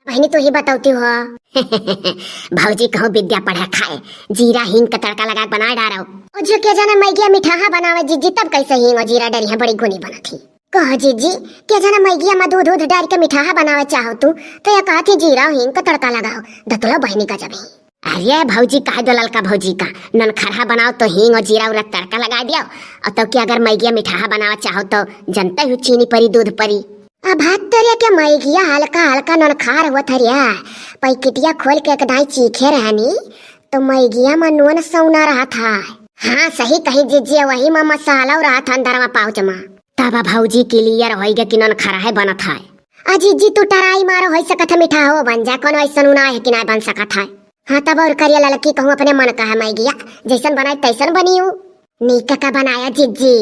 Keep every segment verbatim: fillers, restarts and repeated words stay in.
बहिनी, तू ही बतौती हो। भौजी कहूँ विद्या पढ़े खाए, जीरा हींग का तड़का लगा के बना डारो। ओ जो के जाने मैगिया मिठाहा बनावे जिज्जी, तब कैसे हींग और जीरा डरी है, बड़ी गुनी बनत ही। कहो जिज्जी, के जाने मैगिया में दूध, दूध डाल के मिठाहा बनावे चाहो तू, तो ये कहती जीरा हींग का तड़का लगाओ। दतुला बहिनी का जब ही। अरे भौजी, कह दो ललका भौजी का, ननखरहा बनाओ तो हींग और जीरा उरा तड़का लगा दियो। और तो कि अगर मैगिया मिठाहा बनावे चाहो तो जनते हो चीनी परी, दूध परी। अब हाथ तोरे के मैगिया हल्का हल्का ननखार हुआ थरिया, पैकेटिया खोल के एक दाई चीखे रहनी, तो मैगिया में नून सौना रहा था। हाँ, सही कही जिज्जी, वही में मसाला रहा था अंदर में पाउच में। तब भौजी clear होई गे कि ननखरहे बनत है। आ जिज्जी, तू try मारो, हो सकत है मिठाहो बन जाए, कोनो ऐसन उना है कि ना बन सकत है। हाँ, तब और करिया ललकी कहूँ अपने मन का है मैगिया, जैसन बनाए तैसन बनियो। नीक का बनाया जिज्जी,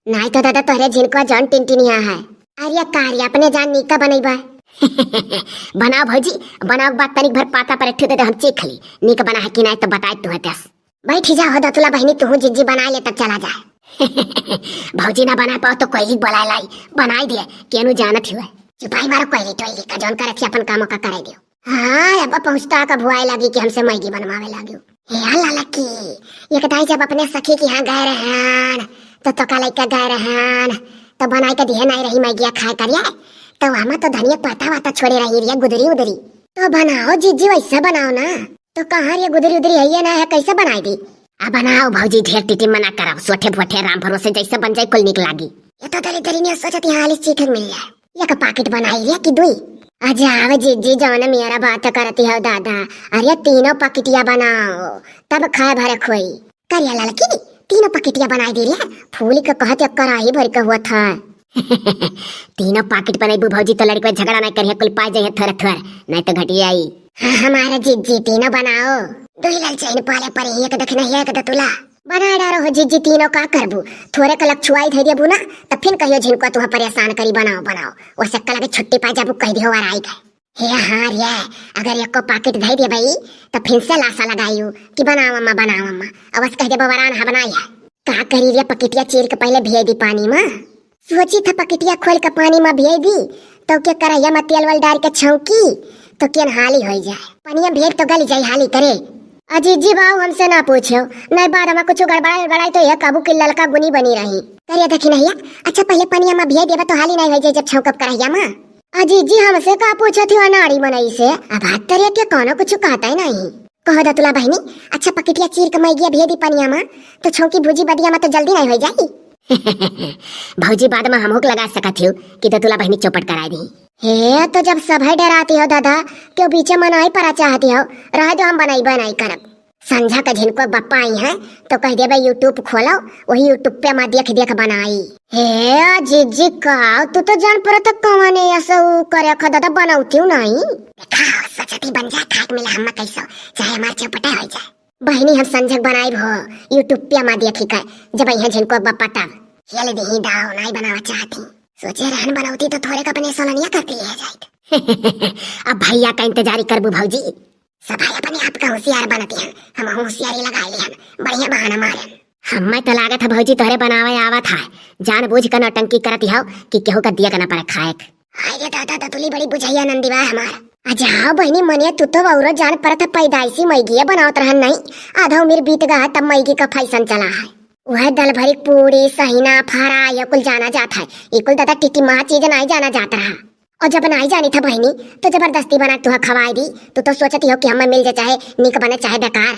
नाई तो दादा तोहरे झिनकुआ जौन टिनटिनिया है। अरे कार्य अपने जान नीक का बनैबा। बनाओ भौजी, बनाओ, बात तनिक भर पाता पर ठू दे दे, हम चीख ली, नीक बना है कि नाई तो बताए तू है दस। बैठी जा हो दतुला बहिनी, तू जिज्जी बनाए ले तब चला जाए। भौजी ना बना पाओ तो कोई बोला लाई, बनाई दिए, केनु जानत हुए। चुपाई मारो कोई टोई का जौन करत ही अपन कामों का करे दियो। हाँ, अब पहुँचता का भुआए लागी कि हमसे मैगी बनवावे लागी। हे ललकी, एक दाई जब अपने सखी के यहाँ गए रहन, तो तोका लइका गए रहन, तो बनाई के दिहे नहीं रही मैगिया खाए करिए, तो वहाँ तो धनिया पत्ता वाता छोड़े रही रिया गुदरी उदरी। तो बनाओ जिज्जी, वैसे बनाओ ना। तो कहाँ रे गुदरी उदरी है, ये ना है, कैसे बनाई दी? आ बनाओ भौजी, ढेर टीटी मना करब, सोठे भोठे राम भरोसे जैसे बन जाए कुल नीक लागी। ये तो दरी दरी ने सोचत यहाँ हाली चीखे मिल जाए। एक पाकिट बनाई रे कि दुई? अजाव जिज्जी, जौन मेरा बात करती हो दादा। अरे तीनों पाकिटिया बनाओ, तब खाए भरे खोई। करिया ललकी, तीनों पाकिटिया बनाई दे रे, फूल के कहत एक कराही भर के हुआ था। तीनों पाकिट बनैबू भौजी तो लड़के झगड़ा नहीं करिए, कुल पाए जाइए थोड़े थोड़े, नहीं तो घटिया आई। हाँ, हमारा जिज्जी तीनों बनाओ। दुई लाल चैन पाले पर एक दखिना एक दतुला। बना डारो हो जिज्जी तीनों, का करबू? थोड़े कलक छुआई धै देबू ना, तब फिर कहियो झिनकुआ तुहा परेशान करी, बनाओ, बनाओ। वो सक्का लगे छुट्टी पा जाबू, कह दियो आर आई गए। हे हाँ रे, अगर एको पाकिट धै देबई, तब फिर से लासा लगायू कि बनाओ अम्मा, बनाओ अम्मा। अवस कह देबो वरान हा बनाई है। का करी रे, पकिटिया चीर के पहले भियाई दी पानी में। सोची था पकिटिया खोल के पानी में भियाई दी, तो के करहिया में तेल वेल डाल के छौंकी, तो केन हाली होई जाए। पनिया भेद तो गली जाई हाली करे। अजी जी बाऊ हमसे ना पूछो, नहीं बाद में कुछ गड़बड़ाई गड़बड़ाई तो यह काबू की ललका गुनी बनी रही। करिया देखी नहीं है, अच्छा पहले पनिया में भियाई देबा तो हाली नहीं होई जाए जब छौंकब करहिया में। अजी जी हमसे का पूछो थी अनाड़ी मनई से, अब हाथ तरिया के कोनो कुछ कहता ही नहीं। कहो दतुला बहिनी, अच्छा पकिटिया चीर के मैगिया भियाई दी पनिया में, तो छौंकी भुजी बदिया में तो जल्दी नहीं होई जाई। भौजी बाद में हमहू के लगा सकत हियो कि दतुला बहिनी चौपट कराई दी। हे, तो जब सभे डराती हो दादा, क्यों बीचे में नहीं परा चाहती हो? रह दो, हम बनाई बनाई करब। संझा का झिनको बप्पा आई हैं, तो कह देबे YouTube खोलो, वही YouTube पे मा देख देख बनाई। हे जिज्जी का, तू तो जान पड़त कौन है ऐसा ऊ करे खा दादा, बनौती हूँ नहीं। देखा, सचती बन जाए, खाक मिला हम कैसो, चाहे हमार चौपटे हो जाए। बहिनी हम संझक बनाई हो, YouTube पे मा देखी कर, जब यहाँ झिनको बप्पा तब। खेल दी दाव, नहीं बनावा चाहती। सोचे रहन बनौती तो थोड़े का अपने सोलनिया करती ले जाए। अब भैया का इंतजारी करबू भौजी। सब है अपने आप का होशियार बनती हैं, हम होशियारी लगाए ले हन, बढ़िया बहाना मारन। हमें तो लागत है भौजी तोहरे बनावे आवत है, जानबूझ कर नौटंकी करती हो कि केहू का दिया के ना पड़े खाएक। हाय रे दादा, दतुली बड़ी बुझैया नंदीवा हमार। अजाओ बहिनी मनिया, तू तो औरो जान परत है, पैदाइशी मैगिया बनावत रहन नहीं, आधा उम्र बीत गा है तब मैगी का फैशन चला है। वह दल भरी पूरी, सहिना, फरा, ये कुल जाना जात है, ये कुल दादा टिटिमा चीज नहीं जाना जात रहा। और जब नाई जानी था बहिनी, तो जबरदस्ती बना के तुहा खवाई दी। तू तो सोचती हो कि हमें मिल जाए, चाहे निक बने चाहे बेकार।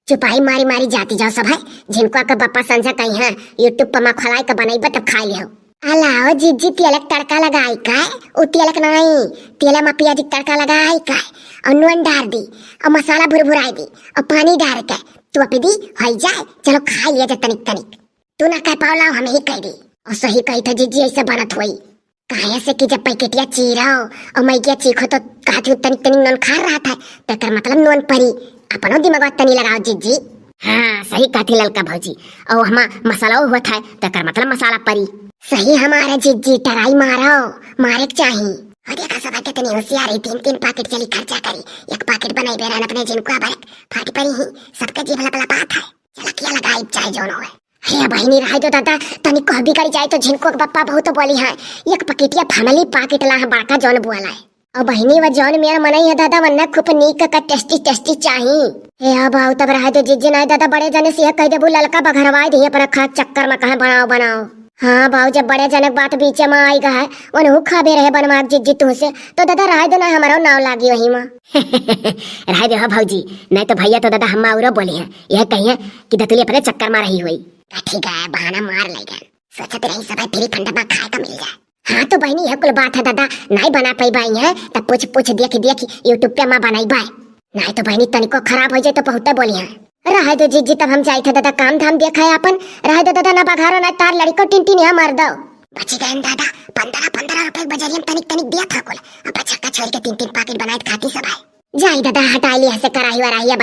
चुपाई मारी मारी जाती जाओ सब है। झिनको का बप्पा संझा कही है, YouTube पर मा खोलाई के बनई बा तब खाई लियो। अलाओ जिज्जी तेलक तड़का लगाई का, उ तेलक नहीं, तेल मा पियाजी के तड़का लगाई का, और नून डार दी, और मसाला भुरभुराई दी, और पानी डार के तू अपी दी, होई जाए, चलो खाई लिया जा तनिक तनिक। तू ना कह पावला, हम ही कह दी। और सही कही था जिज्जी, ऐसे बनत होई। काहे से कि जब पैकेटिया चीरो और मैगिया चीखो तो कहत हूँ तनिक तनिक नून खार रहा था, तेकर मतलब नून परी। अपनो दिमागवा तनी लगाओ जिज्जी। हाँ, सही कहती ललका भौजी। और हमा मसाला हुआ था, तेकर मतलब मसाला परी। सही हमारा जिज्जी, try मारो, मारे के चाही। और देखा सब कितनी होशियार है, तीन तीन पाकिट चली खर्चा करी, एक पाकिट बनाई बेरान अपने जिनको बरक फाटी पड़ी ही, सबके जीभ लपलपात है। चलकिया लगाई चाहे जोन होए। हे बहिनी, रहे दो दादा, तनी कह बिगड़ जाए तो झिनको के बप्पा बहुत बोली है। एक पकिटिया फैमिली पाकिट ला है, बड़का जौन बोला है। और बहिनी, वो जौन मेर मनई है दादा, वन्ना खूब नीक का टेस्टी टेस्टी चाही। हे हाँ भाऊ, तब रहे दो जिज्जी, नाहीं दादा बड़े जने से यह कह देबू ललका बघरवाई दिहे अपना खाक चक्कर में कहे बनाओ बनाओ। हाँ भाऊ, जब बड़े जनक बात बीचे में आई गए, उनहू खाबे रहे बनवाक जिज्जी तुहसे, तो दादा रहे दो, ना हमरो नाव लागी वही में। रहे दो हो भौजी, नाहीं तो भैया तो दादा हम्मा औरो बोली हैं, यह कही है कि दतुली अपने चक्कर में रही हुई। ठीक है, बहाना मार लेगा। सोचत रही सब फ्री फंड में खाए का मिल जाए। हाँ तो बहिनी, यह कुल बात है दादा, नाहीं बना पाई बाई है, तब पूछ पूछ देख देख YouTube पे माँ बनाई बाय। नाहीं तो बहिनी तनिको खराब हो जाए तो बहुते बोली है। रहे दो जिज्जी, तब हम जाई थे दादा, काम धाम देखा है अपन। रहे दो दादा, ना बघारो ना तार लड़को टिन टिन यहाँ मर दो। बची गए दादा, पन्द्रह पन्द्रह रुपए के बजरिया में तनिक तनिक दिया था कुल। अब बचक्का छोड़ के तीन तीन पाकिट बनाए खाती सब है। जाई दादा, हटाई लिया से कराही वराही अब